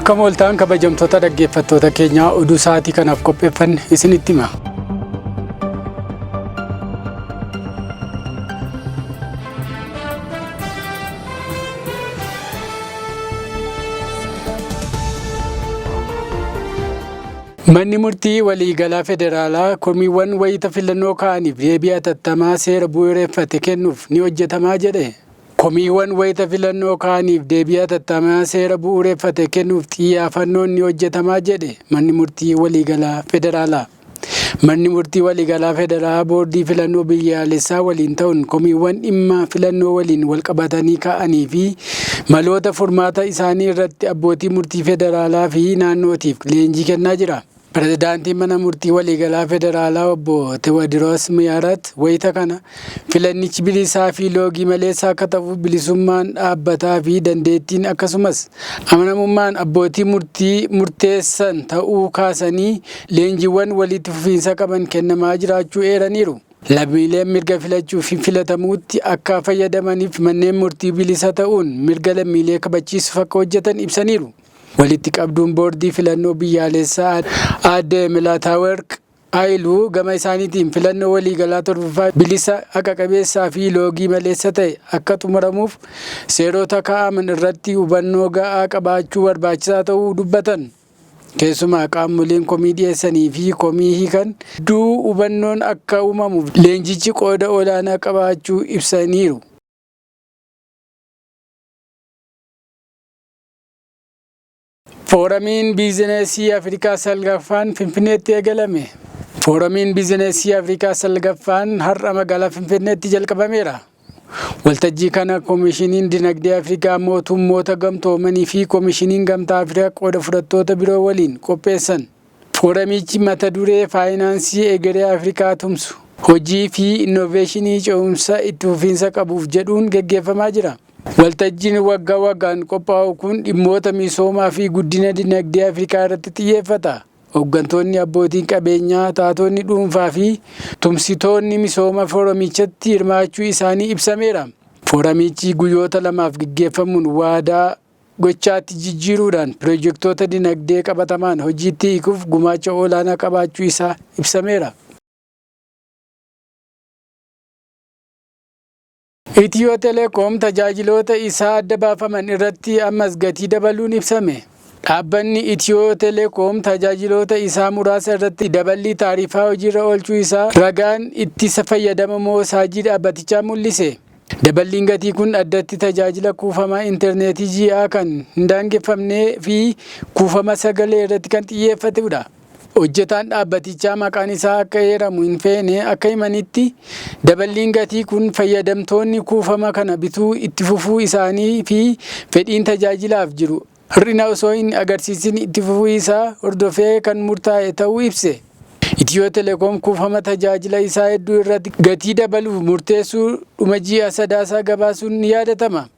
Akkam ooltaan kabajamtoota dhaggeeffattoota keenyaa, oduu sa'aatii kanaaf qopheeffanne isinitti hima. Manni murtii waliigalaa federaalaa komiiwwan wayita filannoo ka'aniif deebii hatattamaa seera bu'uureffate kennuuf ni hojjetamaa jedhe. Komiiwwan wayita filannoo ka'aniif deebii hatattamaa seera bu'uureffate kennuuf xiyyaafannoon ni hojjetamaa jedhe manni murtii waliigalaa federaalaa. Manni murtii waliigalaa federaalaa boordii filannoo biyyaalessaa waliin ta'uun komiiwwan dhimma filannoo waliin walqabatanii ka'anii fi maloota furmaata isaanii irratti abbootii murtii federaalaa fi naannootiif leenjii kennaa jira. Pirezidaantiin mana murtii waliigalaa federaalaa obbo Teewodiroos Mihaarat wayita kana filannichi bilisaa fi loogii maleessa akka ta'uuf bilisummaan dhaabbataa fi dandeettiin akkasumas amanamummaan abbootii murtii murteessan ta'uu kaasanii leenjiiwwan walitti fufiinsa qaban kennamaa jiraachuu eeraniiru. Lammiileen mirga filachuu fi filatamuutti akka fayyadamaniif manneen murtii bilisa ta'uun mirga lammiilee kabachiisuuf akka hojjetan ibsaniiru. Walitti qabduun boordii filannoo biyyaalessaa aadde Milaataawerq Haayiluu gama isaaniitiin filannoo waliigalaa torbaffaa bilisa, haqa qabeessaa fi loogii maleessa ta'e akka xumuramuuf seerota kaa'aman irratti hubannoo ga'aa qabaachuu barbaachisaa ta'uu dubbatan. Keessumaa qaamoleen komii dhiyeessanii fi komii hiikan gidduu hubannoon akka uumamuuf leenjichi qooda olaanaa qabaachuu ibsaniiru. Fooramiin Biizineesii Afrikaa salgaffaan Finfinneetti eegalame. Fooramiin Biizineesii Afrikaa salgaffaan har'a magaalaa Finfinneetti jalqabameera. Waltajjii kana Koomishiniin Dinagdee Afrikaa mootummoota gamtoomanii fi Koomishiniin Gamtaa Afrikaa qooda fudhattoota biroo waliin qopheessan. Fooramichi mata duree faayinaansii egeree Afrikaa tumsu, hojii fi innoveeshinii ce'umsa itti fufiinsa qabuuf jedhuun geggeeffamaa jira. Waltajjiin waggaa waggaan qophaa'u kun dhimmoota misoomaa fi guddina dinagdee Afrikaa irratti xiyyeeffata. Hooggantoonni abbootiin qabeenyaa, taatonni dhuunfaa fi tumsitoonni misooma fooramichatti hirmaachuu isaanii ibsameera. Fooramichi guyyoota lamaaf geggeeffamuun waadaa gochaatti jijjiiruudhaan pirojektoota dinagdee qabatamaan hojiitti hiikuuf gumaacha olaanaa qabaachuu isaa ibsameera. Itiyoo Telekoom tajaajiloota isaa adda baafaman irratti ammas gatii dabaluun ibsame. Dhaabbanni Itiyoo Telekoom tajaajiloota isaa muraasa irratti daballii taarifaa hojiirra oolchuu isaa ragaan ittisa fayyadama moosaajii dhaabbatichaa mul'ise. Daballiin gatii kun addatti tajaajila kuufama intarneetii ji'aa kan hin daangeffamnee fi kuufama sagalee irratti kan xiyyeeffatudha. Hojjetaan dhaabbatichaa maqaan isaa akka eeramu hin feene akka himanitti daballiin gatii kun fayyadamtoonni kuufama kana bituu itti fufuu isaanii fi fedhiin tajaajilaaf jiru hir'ina osoo hin agarsiisin itti fufuu isaa hordofee kan murtaa'e ta'uu ibse. Itiyoo Telekoom kuufama tajaajila isaa hedduu irratti gatii dabaluuf murteessuu dhuma ji'a sadaasaa gabaasuun ni yaadatama.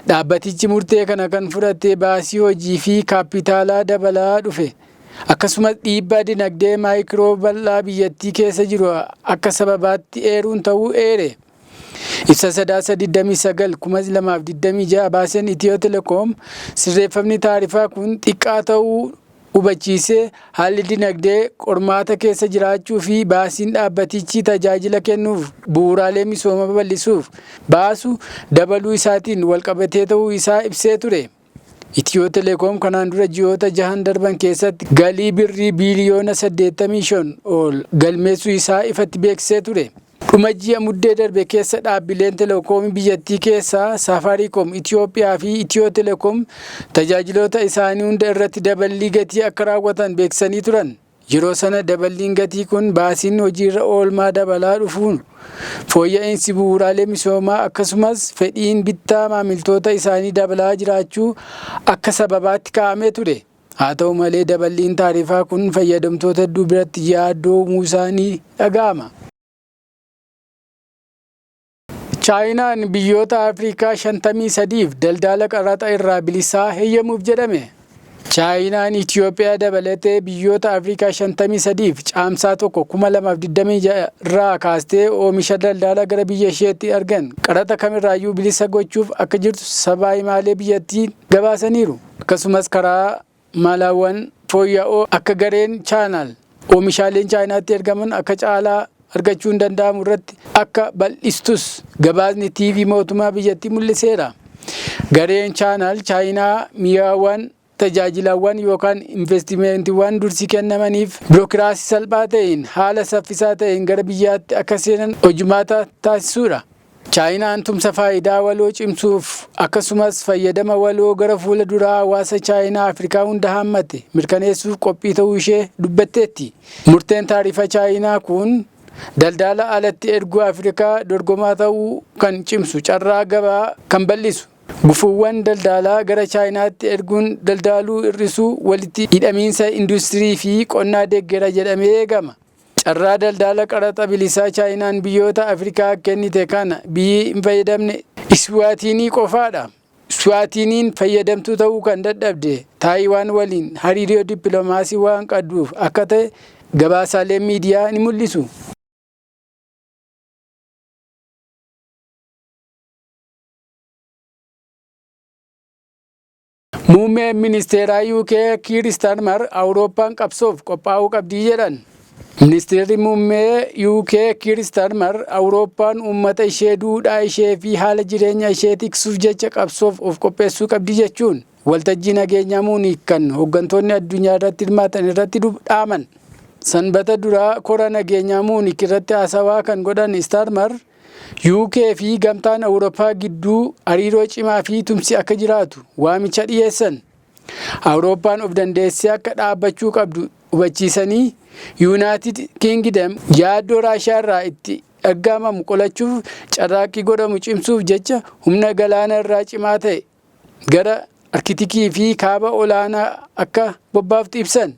Dhaabbatichi murtee kana kan fudhate baasii hojii fi kaappitaalaa dabalaa dhufe akkasumas dhiibbaa dinagdee maayikiroo bal'aa biyyattii keessa jiru akka sababaatti eeruun ta'uu eere. Ibsa sadaasa 29 2026 baaseen Itiyoo Telekoom sirreeffamni taarifaa kun xiqqaa ta'uu hubachiisee haalli dinagdee qormaata keessa jiraachuu fi baasiin dhaabbatichi tajaajila kennuuf bu'uuraalee misooma babal'isuuf baasu dabaluu isaatiin walqabatee ta'uu isaa ibsee ture. Itiyoo Telekoom kanaan dura ji'oota jahan darban keessatti galii birrii biiliyoona 85 ol galmeessuu isaa ifatti beeksisee ture. Dhuma ji'a muddee darbe keessa dhaabbileen telekoomii biyyattii keessaa Saafaariikoom Itiyoophiyaa fi Itiyoo Telekoom tajaajiloota isaanii hunda irratti daballii gatii akka raawwatan beeksisanii turan. Yeroo sana daballiin gatii kun baasiin hojiirra oolmaa dabalaa dhufuun fooyya'insi bu'uuraalee misoomaa akkasumas fedhiin bittaa maamiltoota isaanii dabalaa jiraachuu akka sababaatti kaa'amee ture. Haa ta'u malee daballiin taarifaa kun fayyadamtoota hedduu biratti yaaddoo uumuu isaa ni dhaga'ama. Chaayinaan biyyoota Afrikaa 53f daldala qaraxa irraa bilisaa heeyyamuuf jedhame. Chaayinaan Itiyoophiyaa dabalatee biyyoota Afrikaa 53f caamsaa 1 2026 irraa kaastee oomisha daldala gara biyya isheetti argan qaraxa kamirraayyuu bilisa gochuuf akka jirtu sabaa himaalee biyyattii gabaasaniiru. Akkasumas karaa Malawwan fooyya'oo akka gareen Chaayinaal oomishaaleen Chaayinaatti ergaman akka caalaa argachuun danda'amu irratti akka bal'istus gabaasni TV mootummaa biyyattii mul'iseera. Gareen Chaanaal Chaayinaa mi'aawwan tajaajilawwan yookaan investimeentiiwwan dursi kennamaniif birookiraasii salphaa ta'een haala saffisaa ta'een gara biyyaatti akka seenan hojimaata taasisuudha. Chaayinaan tumsa faayidaa waloo cimsuuf akkasumas fayyadama waloo gara fuula duraa hawaasa Chaayinaa Afrikaa hunda hammate mirkaneessuuf qophii ta'uu ishee dubbatteetti. Murteen taarifa Chaayinaa kun daldala alatti erguu Afrikaa dorgomaa ta'uu kan cimsu, carraa gabaa kan bal'isu, gufuuwwan daldalaa gara Chaayinaatti erguun daldaluu hir'isuu, walitti hidhamiinsa industirii fi qonnaa deeggera jedhamee eegama. Carraa daldala qaraxa bilisaa Chaayinaan biyyoota Afrikaa kennite kana biyyi hin fayyadamne Iswaatiinii qofaadha. Iswaatiiniin fayyadamtuu ta'uu kan dadhabde Taayiwaan waliin hariiroo dippiloomaasii waan qabduuf akka ta'e gabaasaaleen miidiyaa ni mul'isu. Muummeen ministeeraa UK Kiir Starmer Awurooppaan qabsoof qophaa'uu qabdii jedhan. Ministeerri muummee UK Kiir Starmer Awurooppaan uummata ishee, duudhaa ishee fi haala jireenya ishee tiksuuf jecha qabsoof of qopheessuu qabdi jechuun waltajjii nageenyaa Muuniik kan hooggantoonni addunyaa irratti hirmaatan irratti dhaaman. Sanbata duraa kora nageenyaa Muuniik irratti haasawaa kan godhan Starmer, UK fi gamtaan Awurooppaa gidduu hariiroo cimaa fi tumsi akka jiraatu waamicha dhiyeessan. Awurooppaan of dandeessee akka dhaabbachuu qabdu hubachiisanii, Yuunaayitid Kiingidam yaaddoo Raashiyaa irraa itti aggaamamu qolachuuf carraaqqii godhamu cimsuuf jecha humna galaana irraa cimaa ta'e gara Arkitikii fi kaaba olaanaa akka bobbaaftu ibsan.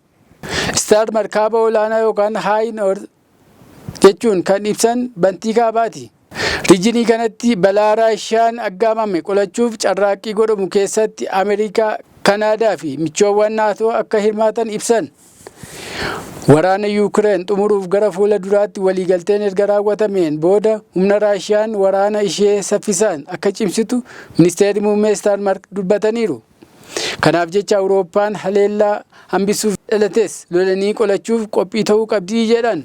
Starmer kaaba olaanaa yookaan High North jechuun kan ibsan bantii kaabaati. Riijinii kanatti balaa Raashiyaan aggaamame qolachuuf carraaqqii godhamu keessatti Ameerikaa, Kanaadaa fi michoowwan Naatoo akka hirmaatan ibsan. Waraana Yuukireen xumuruuf gara fuula duraatti waliigalteen erga raawwatameen booda humna Raashiyaan waraana ishee saffisaan akka cimsitu ministeerri muummee Starmer dubbataniiru. Kanaaf jecha Awurooppaan haleellaa hambisuuf dhalates lolanii qolachuuf qophii ta'uu qabdii jedhan.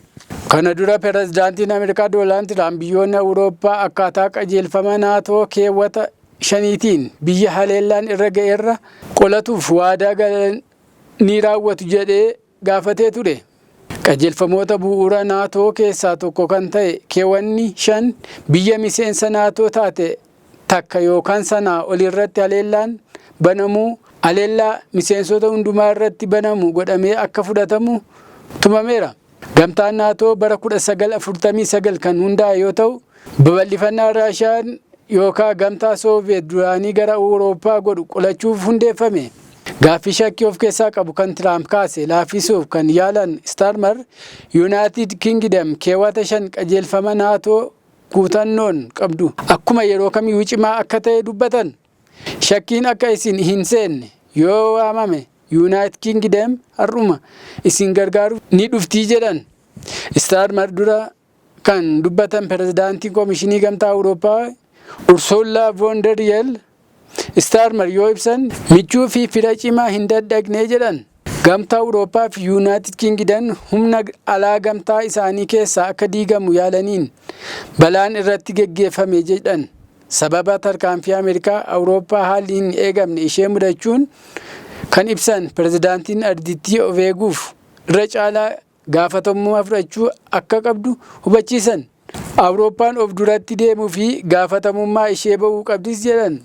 Kana dura pirezidaantiin Ameerikaa Doonaald Tiraamp biyyoonni Awurooppaa akkaataa qajeelfama Naatoo keewwata 5tiin biyya haleellaan irra ga'erra qolatuuf waadaa galan ni raawwatu jedhee gaafatee ture. Qajeelfamoota bu'uura Naatoo keessaa tokko kan ta'e keewwanni 5 biyya miseensa Naatoo taate takka yookaan sanaa olirratti haleellaan banamuu haleellaa miseensota hundumaa irratti banamu godhamee akka fudhatamu tumameera. Gamtaan Naatoo bara 1949 kan hundaa'e yoo ta'u, babal'ifannaa Raashiyaan yookaan gamtaa Sooviyeet duraanii gara Awurooppaa godhu qolachuuf hundeeffame. Gaaffii shakkii of keessaa qabu kan Tiraamp kaase laaffisuuf kan yaalan Starmer, Yuunaayitid Kingdom keewwata 5 qajeelfama Naatoo kutannoon qabdu akkuma yeroo kamiyyuu cimaa akka ta'e dubbatan. Shakkiin akka isin hin seenne, yoo waamame Yuunaayitid Kingdom har'uma isin gargaaruuf ni dhuftii jedhan. Starmer dura kan dubbatan pirezidaantiin Koomishinii Gamtaa Awurooppaa Ursula von der Leyen, Starmer yoo ibsan michuu fi fira cimaa hin daddaqne jedhan. Gamtaa Awurooppaa fi Yuunaayitid Kingdom humna alaa gamtaa isaanii keessaa akka diigamu yaalaniin balaan irratti geggeeffame jedhan. Sababa tarkaanfii Ameerikaa Awurooppaa haalli hin eegamne ishee mudachuun kan ibsan pirezidaantiin ardittii of eeguuf irra caalaa gaafatamummaa fudhachuu akka qabdu hubachiisan. Awurooppaan of duratti deemuu fi gaafatamummaa ishee ba'uu qabdis jedhan.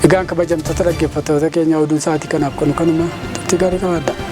Egaan kabajamtoota dhaggeeffattoota keenya, oduun sa'aatii kanaaf kanu kanuma. Turtii gaarii qabaadha.